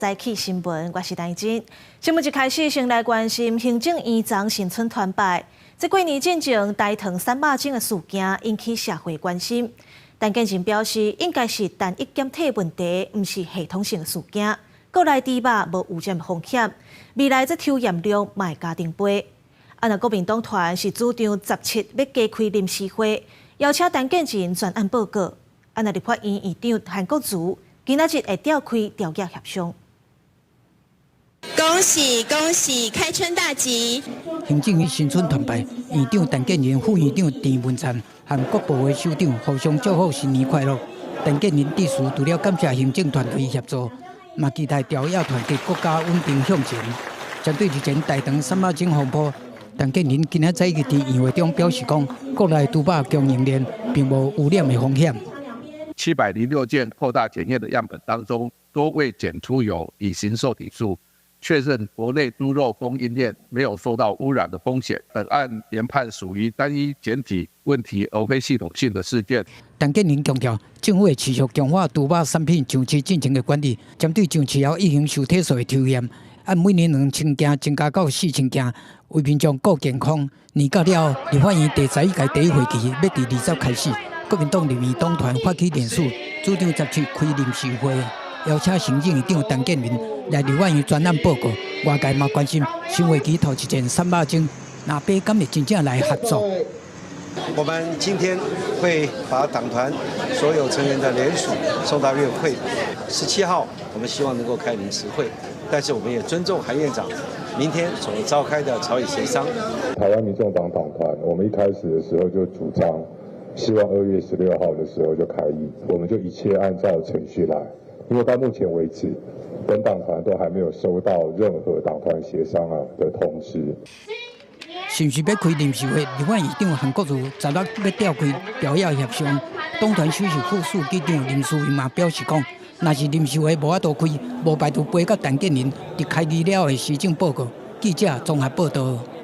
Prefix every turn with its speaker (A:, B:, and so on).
A: 早起新聞，我是陳真。新聞一開始，先來關心行政院長新春團拜。這過年進前大腸散肉精的事件引起社會關心。陳建仁表示，應該是單一檢體問題，毋是系統性的事件。國內豬肉無污染風險，未來這抽驗量嘛會加重倍。啊，若國民黨團是主張17欲加開臨時會，邀請陳建仁專案報告。啊，若立法院院長韓國瑜今仔日會召開朝野協商。
B: 恭喜恭喜，開春大吉！
C: 行政院新春團拜，院長陳建仁、副院長鄭文燦和各部會首長互相祝賀新年快樂。陳建仁致辭除了感謝行政團隊協助，嘛期待朝野團結國家穩定向前。針對日前大腸散肉精風波，陳建仁今仔早佇院會中表示講，國內豬肉供應鏈並無污染的風險。
D: 706件擴大檢驗的樣本當中，都未檢出有乙型受體素。確認國內豬肉供應鏈沒有受到污染的風險。本案研判屬於單一檢體問題，而非系統性的事件。
C: 陳建仁強調，政府會持續強化豬肉產品上市進程的管理，針對上市後乙型受體素的抽驗，按每年2000件增加到4000件，為民眾顧健康。年到了，立法院第11屆第一會期欲佇20開始，國民黨立院黨團發起聯署，主張17開臨時會，邀請行政院長陳建仁來立法院專案報告。外界嘛關心新會期頭一戰散肉精，藍白敢會真正來合作？
E: 我們今天會把黨團所有成員的聯署送到院會。17號，我們希望能夠開臨時會，但是我們也尊重韓院長明天所召開的朝野協商。
F: 台灣民眾黨黨團，我們一開始的時候就主張，希望2月16號的時候就開議，我們就一切按照程序來。因為到目前為止，本黨團都還沒有收到任何黨團協商啊的通知。
C: 是毋是欲開臨時會？立法院長韓國瑜16欲召開朝野協商，黨團首席副書記長林書文嘛表示講，若是臨時會無法度開，無排除飛甲陳建仁佇開議了的施政報告。記者綜合報道。